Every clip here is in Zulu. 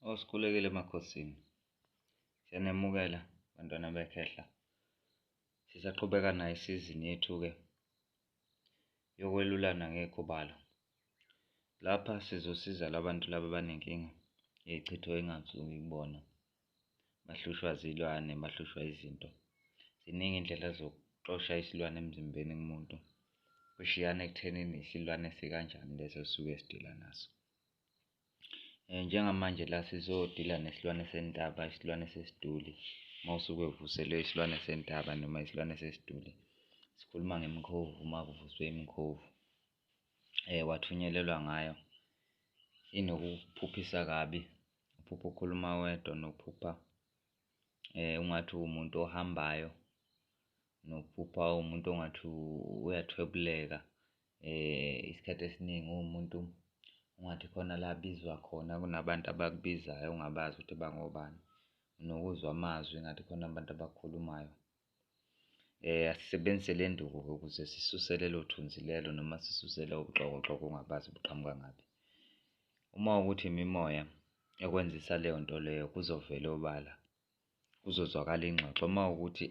Osikhulekile emakhosini. Siyanemukela bantwana bekhehla. Sisaqhubeka nayo isizini yethu-ke yokwelulana ngekhubalo. Lapha sizosiza labantu laba abanenkinga yey'chitho ey'ngasuki kubona, bahlushwa zilwane, bahlushwa izinto. Ziningi iy'ndlela zokuxosha isilwane emzimbeni kumuntu, kushiyana ekuthenini isilwane esikanjani lesi esisuke sidila naso. Njengamanje la sizodila nesilwane sentaba, isilwane sesiduli. Uma usuke uvuselwe isilwane sentaba noma isilwane sesiduli, sikhuluma ngemikhovu uma kuvuswe imikhovu, wathunyelelwa ngayo, inokukuphuphisa kabi, uphuphe ukhuluma wedwa nokuphupha ungathi uwumuntu ohambayo, nokuphupha uwumuntu ongathi uyathwebuleka. Isikhathi esiningi uwumuntu ungathi khona la abizwa khona, kunabantu abakubizayo ongabazi ukuthi bangobani, nokuzwa amazwi engathi khona abantu abakhulumayo. Asisebenzise le nduku-ke ukuze sisuse lelo thunzi lelo noma sisuse lowo buxokoxoko ongabazi buqhamuka ngaphi. Uma kuwukuthi imimoya ekwenzisa leyo nto leyo kuzovela obala, kuzozwakala ingxoxo. Uma kuwukuthi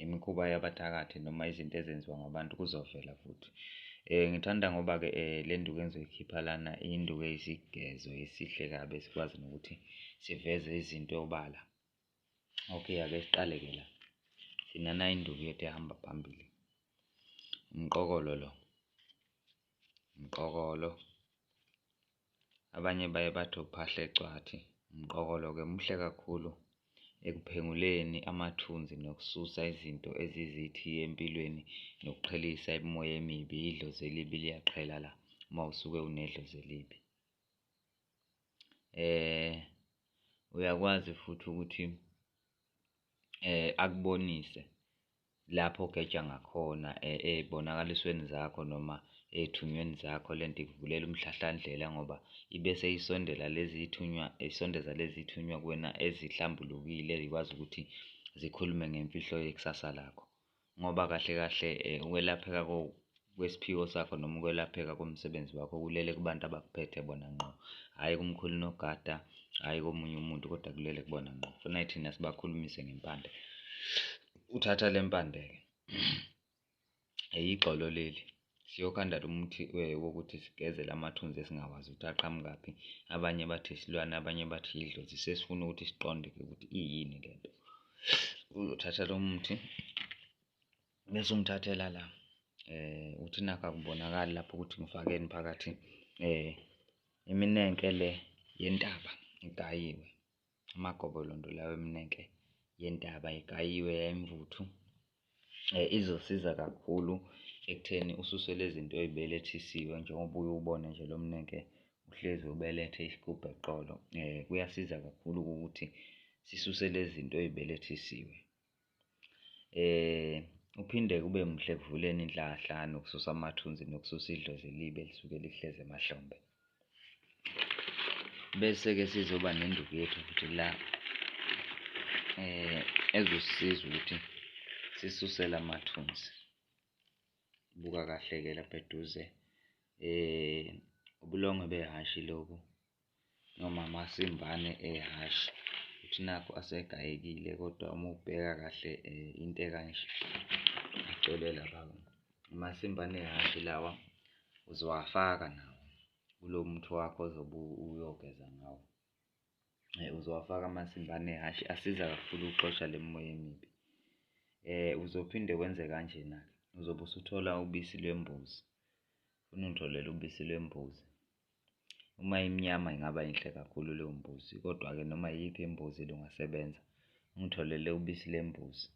imikhuba yabathakathi noma izinto ezenziwa ngabantu kuzovela futhi. Ngithanda ngoba-ke le nduku engizoyikhipha lana iyinduku eyisigezo esihle kabi esikwazi nokuthi siveze izinto obala. Okay, ake siqale-ke la, sinanayi induku yethu ehamba phambili, umqokolo lo, umqokolo, abanye baye bathi uphahla ecwathi. Umqokolo-ke muhle kakhulu ekuphenguleni amathunzi nokususa izinto ezizithiyo empilweni nokuqhelisa imimoya emibi, idlozi elibi liyaqhela la uma usuke unedlozi elibi. Uyakwazi futhi ukuthi akubonise lapho ogeja ngakhona ey'bonakalisweni zakho noma ey'thunyweni zakho lento ikuvulela umhlahlandlela ngoba ibe seyisondela lezi y'thunywa, isondeza lezi y'thunywa kuwena ezihlambulukile ey'kwazi ukuthi zikhulume ngemfihlo yekusasa lakho. Ngoba kahle kahle ukwelapheka kwesiphiwo sakho noma ukwelapheka komsebenzi wakho kulele kubantu abakuphethe bona ngqo, hhayi kumkhulu unogada, hhayi komunye umuntu kodwa kulele kubona ngqo, funa thina sibakhulumise ngempande. Uthatha le mpande-ke, igxolo leli, siyokhanda lo muthi wokuthi sigeze lamathunzi esingawazi ukuthi aqhamukaphi. Abanye bathi isilwane, abanye bathi idlozi, sesifuna ukuthi siqonde-ke ukuthi iyini le nto. Uzothatha lo muthi bese ungithathela la uthi nakhu akubonakali lapho ukuthi ngifakeni phakathi iminenke le yentaba egayiwe, amagobolondo lawa eminenke yentaba egayiwe yayimvuthu. Izosiza kakhulu ekutheni ususe lezi zinto oy'belethisiwe njengoba uye ubone nje lo mnenke uhlezi ubelethe isigubhu eqolo. Kuyasiza kakhulu ukuthi sisuse lezi zinto oy'belethisiwe. Uphinde ube muhle ekuvuleni inhlahla nokususa amathunzi nokususa idlozi elibi elisuke likuhlezi emahlombe. Bese-ke sizoba nenduku yethu futhi la ezosisiza ukuthi sisuse lamathunzi. Buka kahle-ke lapha eduze ubulongwe behhashi lobu noma amasimbane ehhashi. Uthi nakhu asegayekile kodwa uma ubheka kahle into ekanje, agcwele lapha. Amasimbane ehhashi lawa, uzowafaka nawo kulo muthi wakho ozobe uyogeza ngawo. Uzowafaka amasimbane ehhashi, asiza kakhulu ukuxosha le mimoya emibi. Uzophinde wenze kanjena-ke, uzobe usuthola ubisi lwembuzi, funa ungitholele ubisi lwembuzi. Uma imnyama ingaba yinhle kakhulu leyo mbuzi, kodwa-ke noma iyiphi imbuzi lungasebenza, ungitholele ubisi lembuzi.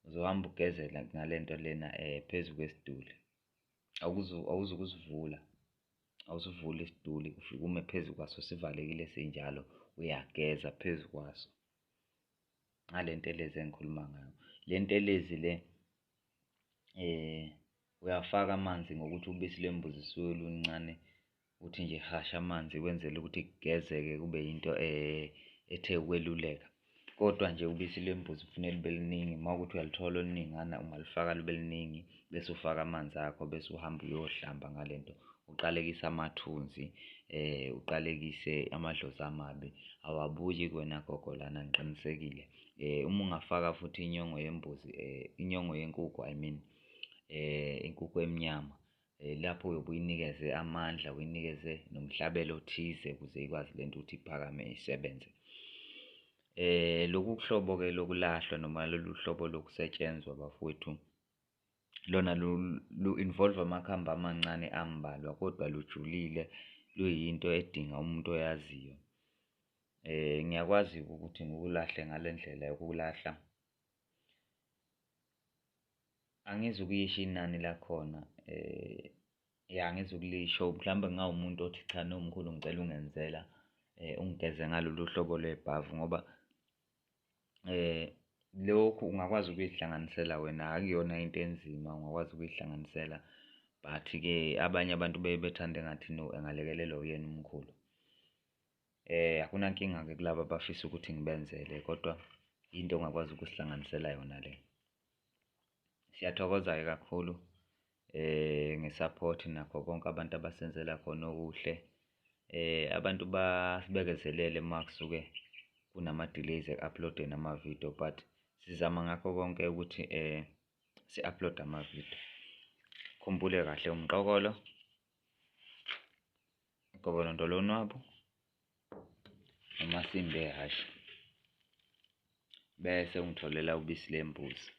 Uzohamba ugezela ngale nto lena phezu kwesiduli, awuzukusivula, awusivuli isiduli, ufike ume phezu kwaso sivalekile sinjalo, uyageza phezu kwaso ngale ntelezi engikhuluma ngayo. Le ntelezi le uyafaka amanzi ngokuthi ubisi lwembuzi lisuke luluncane, uthi nje hasha amanzi wenzele ukuthi kugezeke kube yinto ethe ukweluleka. Kodwa nje ubisi lwembuzi kufuneka lube luningi, uma kuwukuthi uyaluthola oluningana, ungalufaka lube luningi bese ufaka amanzi akho bese uhamba uyohlamba ngale nto, uqalekise amathunzi. Uqalekise amadlozi amabi, awabuyi kuwena gogo lana ngiqinisekile. Uma ungafaka futhi inyongo yembuzi, inyongo yenkukhu, I mean, inkukhu emnyama, lapho uyobe uyinikeze amandla, uyinikeze nomhlabelo othize ukuze ikwazi lento ukuthi iphakame isebenze. Loku hlobo-ke lokulahlwa noma lolu hlobo lokusetshenzwa bafowethu, lona lu-involve-a amakhambi amancane ambalwa kodwa lujulile, luyinto edinga umuntu oyaziyo. Ngiyakwazi-ke ukuthi ngikulahle ngale ndlela yokulahla. Angizukulisho inani lakhona, ya, angizukulisho mhlawumbe kungawumuntu othi cha, no mkhulu ngicela ungenzela, ungigeze ngalolu hlobo lwebhavu ngoba lokhu ungakwazi ukuyihlanganisela wena, akuyona into enzima, ungakwazi ukuyihlanganisela. But-ke abanye abantu beye bethande engathi no, engalekelelwa uyena umkhulu. Akunankinga-ke kulaba abafisa ukuthi ngibenzele kodwa into ongakwazi ukuzihlanganisela yona le. Siyathokoza-ke kakhulu nge-support nakho konke abantu abasenzela khona okuhle. Abantu basibekezelele uma kusuke kunama-delays eku-upload-eni amavidiyo but sizama ngakho konke ukuthi si-upload-e amavidiyo. Khumbule kahle umqokolo, igobolondo lonwabu, amasimba ehhashi bese ungitholela ubisi lembuzi.